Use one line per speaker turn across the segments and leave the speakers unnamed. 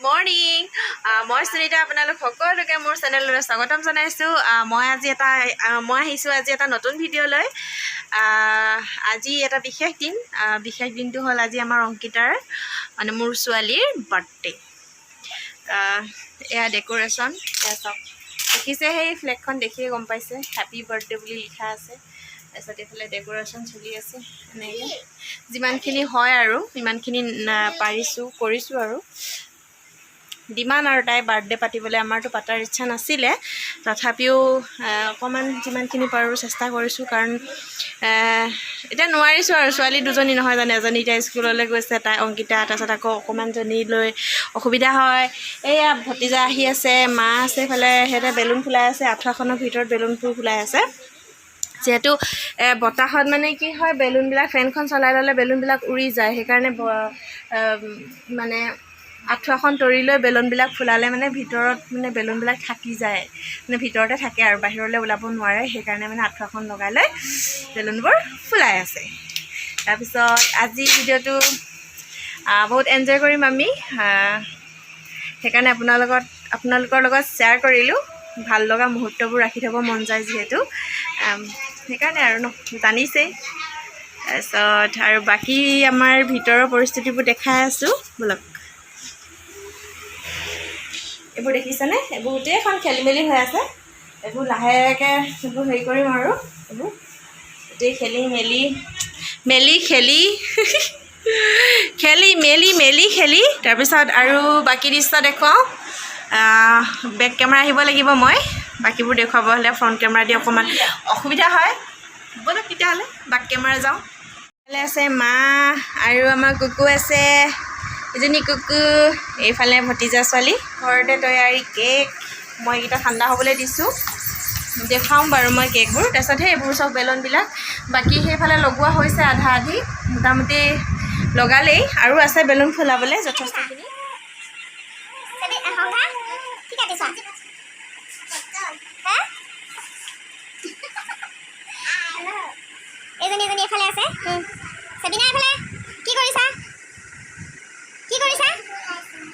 Morning. মই সুনীতা, আপোনালোক সকলোকে মোৰ চেনেললৈ স্বাগতম জনাইছোঁ। মই আহিছোঁ আজি এটা নতুন ভিডিঅ' লৈ। আজি এটা বিশেষ দিন। বিশেষ দিনটো হ'ল আজি আমাৰ অংকিতাৰ, মানে মোৰ ছোৱালীৰ বাৰ্থডে। এয়া ডেক'ৰেশ্যন, এয়া চাওক, দেখিছে? সেই ফ্লেগখন দেখিয়ে গম পাইছে, হেপী বাৰ্থডে বুলি লিখা আছে। তাৰপিছত এইফালে ডেক'ৰেশ্যন চলি আছে। এনেকৈ যিমানখিনি হয় আৰু ইমানখিনি পাৰিছোঁ, কৰিছোঁ। আৰু ডিমাণ্ড আৰু তাই বাৰ্থডে পাতিবলৈ, আমাৰতো পাতাৰ ইচ্ছা নাছিলে, তথাপিও অকণমান যিমানখিনি পাৰোঁ চেষ্টা কৰিছোঁ। কাৰণ এতিয়া নোৱাৰিছোঁ আৰু, ছোৱালী দুজনী নহয় জানো? এজনী এতিয়া স্কুললৈ গৈছে, তাই অংকিতা। তাৰপিছত আকৌ অকণমানজনী লৈ অসুবিধা হয়। এইয়া ভতিজা আহি আছে, মা আছে এইফালে। সিহঁতে বেলুন ফুলাই আছে, আঁঠুৱাখনৰ ভিতৰত বেলুনবোৰ ফুলাই আছে। যিহেতু বতাহত মানে কি হয়, বেলুনবিলাক ফেনখন চলাই ল'লে বেলুনবিলাক উৰি যায়। সেইকাৰণে মানে আঁঠুৱাখন তৰি লৈ বেলুনবিলাক ফুলালে মানে ভিতৰত মানে বেলুনবিলাক থাকি যায়, মানে ভিতৰতে থাকে আৰু বাহিৰলৈ ওলাব নোৱাৰে। সেইকাৰণে মানে আঁঠুৱাখন লগাই লৈ বেলুনবোৰ ফুলাই আছে। তাৰপিছত আজি ভিডিঅ'টো বহুত এনজয় কৰিম আমি। সেইকাৰণে আপোনালোকৰ লগত শ্বেয়াৰ কৰিলোঁ। ভাল লগা মুহূৰ্তবোৰ ৰাখি থ'ব মন যায় যিহেতু, সেইকাৰণে আৰু ন জানিছেই। তাৰপিছত আৰু বাকী আমাৰ ভিতৰৰ পৰিস্থিতিবোৰ দেখাই আছোঁ, ব'লক। এইবোৰ দেখিছেনে? এইবোৰ গোটেইখন খেলি মেলি হৈ আছে। এইবোৰ লাহেকৈ এইবোৰ হেৰি কৰিম আৰু এইবোৰ গোটেই খেলি মেলি মেলি খেলি খেলি মেলি মেলি খেলি। তাৰপিছত আৰু বাকী দৃশ্য দেখুৱাওঁ। বেক কেমেৰা আহিব লাগিব মই বাকীবোৰ দেখুৱাব হ'লে, ফ্ৰণ্ট কেমেৰা দি অকণমান অসুবিধা হয়। ব'লক তেতিয়াহ'লে, বেক কেমেৰা যাওঁ। এইফালে আছে মা আৰু আমাৰ কুকু আছে, এজনী কুকু। এইফালে ভতিজা ছোৱালী। ঘৰতে তৈয়াৰী কেক, মই এইকেইটা ঠাণ্ডা হ'বলৈ দিছোঁ। দেখুৱাম বাৰু মই কেকবোৰ। তাৰপিছত সেই এইবোৰ চব বেলুনবিলাক বাকী সেইফালে লগোৱা হৈছে, আধা আধি মোটামুটি লগালেই। আৰু আছে বেলুন ফুলাবলৈ যথেষ্টখিনি।
সংঘা, কি কাটিছা হা? এইজনী, এজনী এইফালে আছে। চেবিনা, এইফালে কি কৰিছা? কি কৰিছা?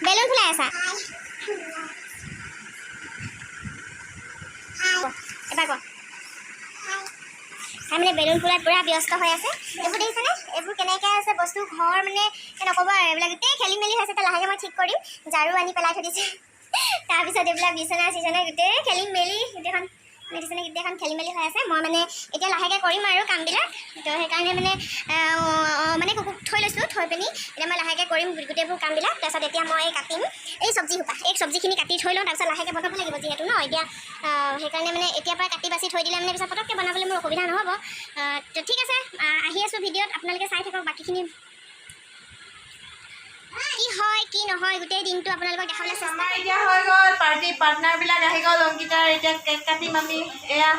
বেলুন ফুলাই আছা? এবাৰ ক। তাই মানে বেলুন ফুলাত পূৰা ব্যস্ত হৈ আছে। এইবোৰ দেখিছেনে? এইবোৰ কেনেকৈ আছে বস্তু ঘৰ, মানে নক'ব আৰু, এইবিলাক গোটেই খেলি মেলি হৈছে। লাহেকৈ মই ঠিক কৰিম। ঝাৰু আনি পেলাই থৈ দিছে। তাৰপিছত এইবিলাক বিচনা চিচনা গোটেই খেলি মেলি, গোটেইখন দেখিছেনে? গোটেইখন খেলি মেলি হৈ আছে। মই মানে এতিয়া লাহেকৈ কৰিম আৰু কামবিলাক। তো সেইকাৰণে মানে মানে কুকুক থৈ লৈছোঁ, থৈ পিনি এতিয়া মই লাহেকৈ কৰিম গোটেইবোৰ কামবিলাক। তাৰপিছত এতিয়া মই কাটিম এই চব্জি সোপা, এই চব্জিখিনি কাটি থৈ লওঁ। তাৰপিছত লাহেকৈ বনাব লাগিব যিহেতু ন এতিয়া। সেইকাৰণে মানে এতিয়াৰ পৰা কাটি বাছি থৈ দিলে মানে পিছত পটককৈ বনাবলৈ মোৰ অসুবিধা নহ'ব। তো ঠিক আছে, আহি আছোঁ ভিডিঅ'ত, আপোনালোকে চাই থাকক। বাকীখিনি কি হয় কি নহয় গোটেই দিনটো আপোনালোকক দেখাবলৈ চেষ্টা
আমাৰ এতিয়া হৈ গ'ল, পাৰ্টি পাৰ্টনাৰবিলাক আহি গ'ল অংকিতাৰ। এতিয়া কেক কাটিম আমি। এয়া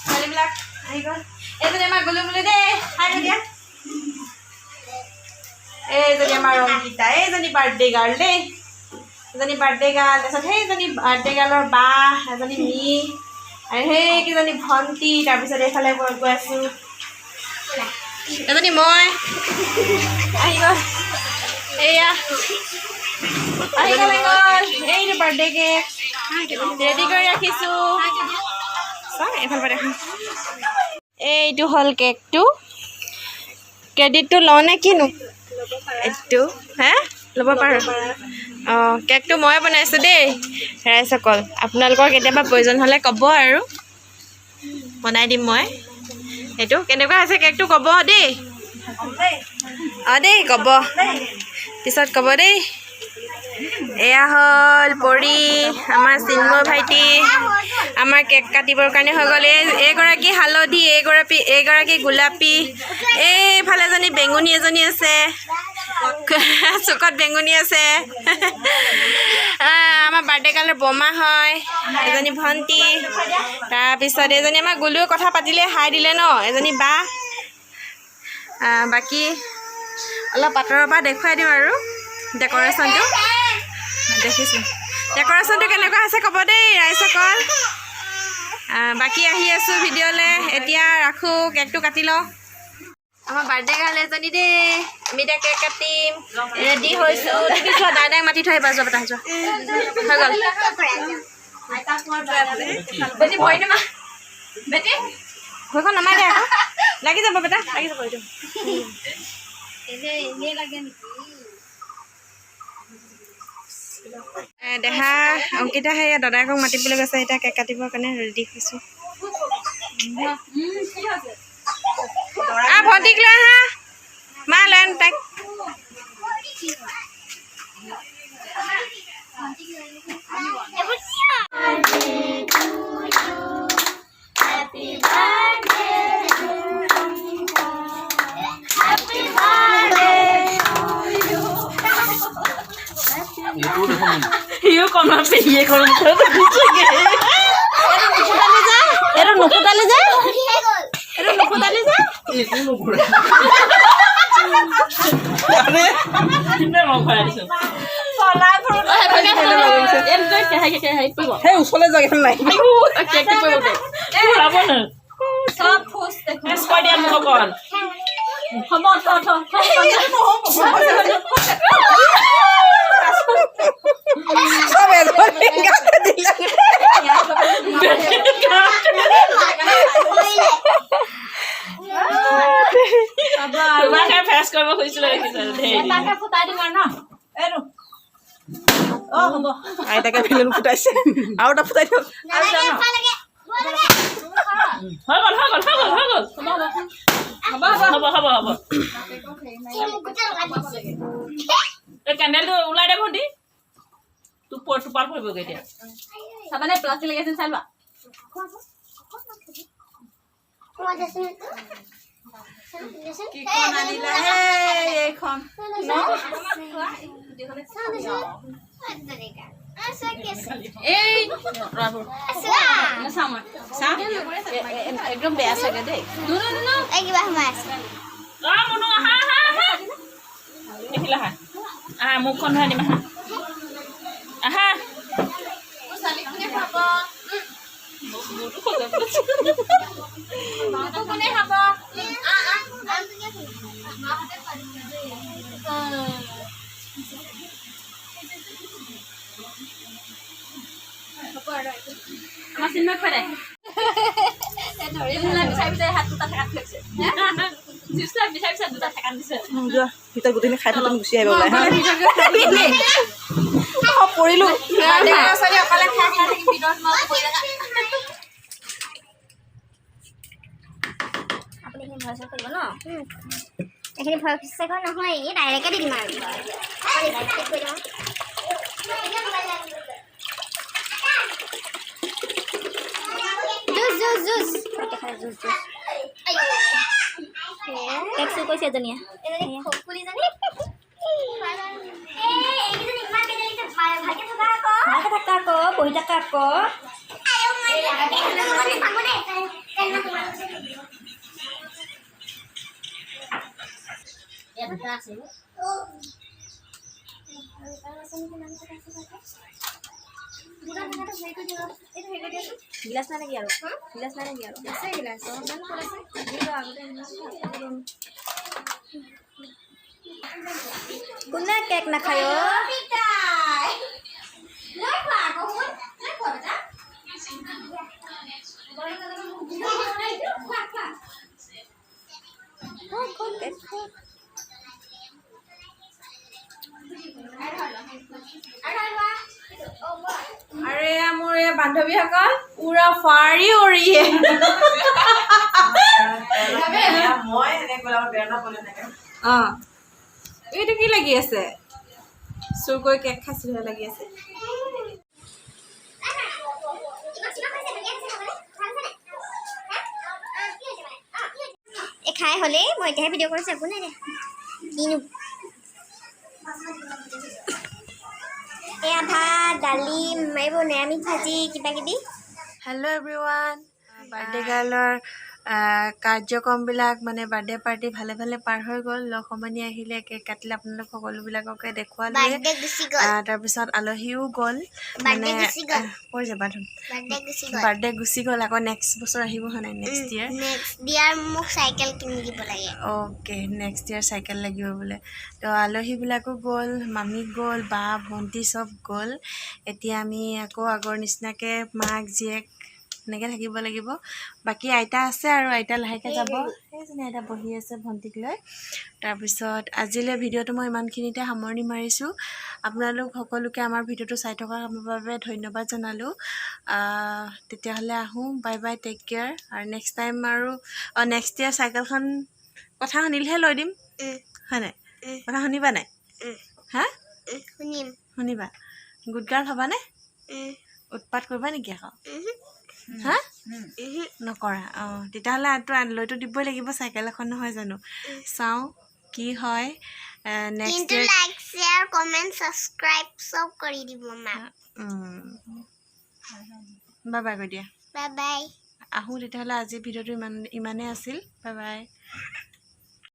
ছোৱালীবিলাক আহি গ'ল। এইজনী আমাৰ গুলু গুলু দেই, হাই দিয়া। এইজনী আমাৰ অংকিতা, এইজনী বাৰ্থডে গাৰ্ল দেই, এজনী বাৰ্থডে গাৰ্ল। তাৰপিছত সেইজনী বাৰ্থডে গাৰ্লৰ বা এজনী মি আৰু সেইকেইজনী ভণ্টি। তাৰপিছত এইফালে মই গৈ আছোঁ, এজনী মই আহি গ'ল। এয়া আহি গ'ল, আহি গ'ল। এইটো বাৰ্থডে কেক ৰেডি কৰি ৰাখিছোঁ। চাওঁ, এইফালৰ পৰা দেখা। এইটো হ'ল কেকটো। ক্ৰেডিটটো লওঁ নে কিনো এইটো? হে, ল'ব পাৰোঁ। অঁ, কেকটো মই বনাইছোঁ দেই ৰাইজসকল। আপোনালোকৰ কেতিয়াবা প্ৰয়োজন হ'লে ক'ব আৰু, বনাই দিম মই। এইটো কেনেকুৱা হৈছে কেকটো ক'ব দেই। অঁ দেই, ক'ব, পিছত ক'ব দেই। এয়া হ'ল পৰি, আমাৰ চিন্ময় ভাইটি। আমাৰ কেক কাটিবৰ কাৰণে হৈ গ'ল। এই এইগৰাকী হালধি, এইগৰাকী গোলাপী, এইফালে এজনী বেঙুনী এজনী আছে, চুকত বেঙুনী আছে। আমাৰ বাৰ্থডে গাৰ্লৰ বমা হয়, এজনী ভণ্টি। তাৰপিছত এজনী আমাৰ গুলুৱে কথা পাতিলে, হাই দিলে ন, এজনী বা। বাকী অলপ আঁতৰৰ পৰা দেখুৱাই দিওঁ আৰু ডেক'ৰেশ্যনটো দেখিছোঁ। ডেক'ৰেশ্যনটো কেনেকুৱা হৈছে ক'ব দেই ৰাইজসকল। বাকী আহি আছোঁ ভিডিঅ'লৈ, এতিয়া ৰাখোঁ, কেকটো কাটি লওঁ। আমাৰ বাৰ্থডে গাৰ্ল এজনী দেই। আমি এতিয়া কেক কাটিম, ৰেডি হৈছোঁ। তুমি যোৱা, দাদাক মাতি থৈ আহিবা। যোৱা বেটা, যোৱা, হৈ গ'ল। বেটি, ভৰি নমা বেটি, ভৰিখন নমাই দে আকৌ, লাগি যাব বেটা, লাগি যাব এইটো। দেহা অংকিতা সেয়া দাদাকক মাতিবলৈ গৈছে। এতিয়া কেক কাটিবৰ কাৰণে ৰেডি হৈছোঁ। আহ, ভণ্টিক লৈ আহা। মা, লৈ আন তাইক।
এইবোৰ কি হয়?
সিও কণত পেহীয়ে কণ মুখত। এইটো নুফুটালি যে, এইটো নুফুটালি যে।
একো নকৰে।
মই খুৱাই দিছো।
সেই ওচৰলৈ যাওক, এইফালে নাই।
কেকটো পৰিব, ফুৰাব ন কৈ দিয়া মোক অকণ। হ'ব, থ থ থ।
চব এজনী গাতে দিলে।
তোমাকহে ফ্ৰেছ কৰিব খুজিছিলো, দেখিছা ধেৰ।
আইতাকে বেলুন ফুটাইছে, আৰু এটা ফুটাই দিয়ক।
নালাগে, ভাল লাগে, ভাল লাগে।
হৈ গ'ল, হৈ গ'ল, হৈ গ'ল, হৈ গ'ল। হ'ব হ'ব হ'ব হ'ব।
এই মোক গোটেই লগাই দিছে।
এই কেণ্ডেলটো ওলাই দে ভণ্টি, তোক টোপাল পৰিবগৈ এতিয়া।
চাবানে প্লাষ্টিক লাগি আছে, চাই লোৱা।
মই দেচোন এইটো। দেচোন।
কিখন আনিলা হে এইখন?
চাওঁ দেচোন।
এই।
চোৱা।
নাচাওঁ মই।
চাওঁ।
একদম বেয়া চাগে দেই।
এই কিবা সোমাই আছে।
অ মুনু, আহা আহা আহা, দেখিলা, আহা আহা, মুখখন ধুৱাই দিম, আহা আহা।
কোনে খাব?
মোৰতো খজুৱাই পেলাইছে।
কোনে খাব?
আহ, আহ।
আমাৰ চিনেমা খুৱাই দে। বিচাৰি বিচাৰি হাত দুটা ঠেকাত থৈছে।
চিপছ বিচাৰি বিচাৰি দুটা ঠেকাত দিছে।
যোৱা, ভিতৰত গোটেইখিনি খাই থৈ তুমি গুচি আহিব ওলাই। হা, অ, পৰিলো।
ছোৱালী অকলে খাই খাই থাকি ভিতৰত সোমাই পৰি থাকা।
আপুনি এইখিনি ভয় চয় কৰিব ন? এইখিনি ভয় চেকৰ নহয়, এই ডাইৰেক্টে দি দিম আৰু ডাইৰেক্ট কৰি দিম। Juice juice juice juice juice.
Cake চুৰ কৰিছে এজনীয়ে।
ভালকে থাকা আকৌ।
ভালকে থাকা আকৌ, বহি থাকা আকৌ।
থাকো দেই।
গিলাচ নাই নেকি আৰু? গিলাচ নাই নেকি আৰু?
আছে গিলাচ, জানো ক'ত আছে। আগতে।
কোনে কেক নাখায় অ'?
লৈ খোৱা আকৌ শুন, লৈ খোৱা বেটা। খোৱা খোৱা।
খোৱা খোৱা, কেক খোৱা।
আৰু এয়া মোৰ এই বান্ধৱীসকল পুৰা ফাৰি উৰিয়ে।
মই এনেকৈ গ'লে আমাৰ বেয়া নক'লে এনেকৈ।
অঁ, এইটো কি লাগি আছে? চুৰ কৰি কেক খাইছিলোহে লাগি আছে।
এই খাই হ'লেই মই এতিয়াহে ভিডিঅ' কৰিছোঁ, একো নাই দে। কিনো, এয়া ভাত, দালি, এইবোৰ নিৰামিষ ভাজি, কিবা কিবি।
হেল্ল' এভৰিৱান, বাৰ্থডে গাৰ্লৰ কাৰ্যক্ৰমবিলাক মানে বাৰ্থডে পাৰ্টি ভালে ভালে পাৰ হৈ গ'ল। লগ সমনীয়া আহিলে, কেক কাটিলে, আপোনালোক সকলোবিলাককে দেখুৱালোৱে।
বাৰ্থডে গুচি গ'ল।
তাৰপিছত আলহীও গ'ল মানে
বাৰ্থডে গুচি গ'ল।
কৈ যাবা ধোন।
বাৰ্থডে গুচি গ'ল।
বাৰ্থডে গুচি গ'ল, আকৌ নেক্সট বছৰ আহিব, হয় নাই? Next year.
Next ইয়াৰ মোক চাইকেল কিনি দিব লাগে।
অ'কে, নেক্সট ইয়েৰ চাইকেল লাগিব বোলে। তো আলহীবিলাকো গ'ল, মামী গ'ল, বা ভণ্টি চব গ'ল। এতিয়া আমি আকৌ আগৰ নিচিনাকৈ মাক জীয়েক এনেকৈ থাকিব লাগিব। বাকী আইতা আছে আৰু আইতা লাহেকৈ যাব। সেইজনী আইতা বহি আছে ভণ্টিক লৈ। তাৰপিছত আজিলৈ ভিডিঅ'টো মই ইমানখিনিতে সামৰণি মাৰিছোঁ। আপোনালোক সকলোকে আমাৰ ভিডিঅ'টো চাই থকাৰ বাবে ধন্যবাদ জনালোঁ। তেতিয়াহ'লে আহোঁ, বাই বাই, টেক কেয়াৰ। আৰু নেক্সট টাইম আৰু নেক্সট ইয়েৰ চাইকেলখন কথা শুনিলেহে লৈ দিম। হয় নাই? কথা শুনিবা নাই? হা?
শুনিম।
শুনিবা? গুড গাৰ্ল হ'বানে? উৎপাত কৰিবা নেকি আকৌ? হা, নকৰা? অঁ, তেতিয়াহ'লে লৈতো দিবই লাগিব চাইকেল এখন, নহয় জানো? চাওঁ কি হয় নেক্সট
কিন্তু
year.
Like, share, comment, subscribe চব কৰি দিব মাক।
বাই বাই কৈ দিয়া।
Bye bye.
আহোঁ তেতিয়াহ'লে, আজি ভিডিঅ'টো ইমানেই আছিল। Bye bye.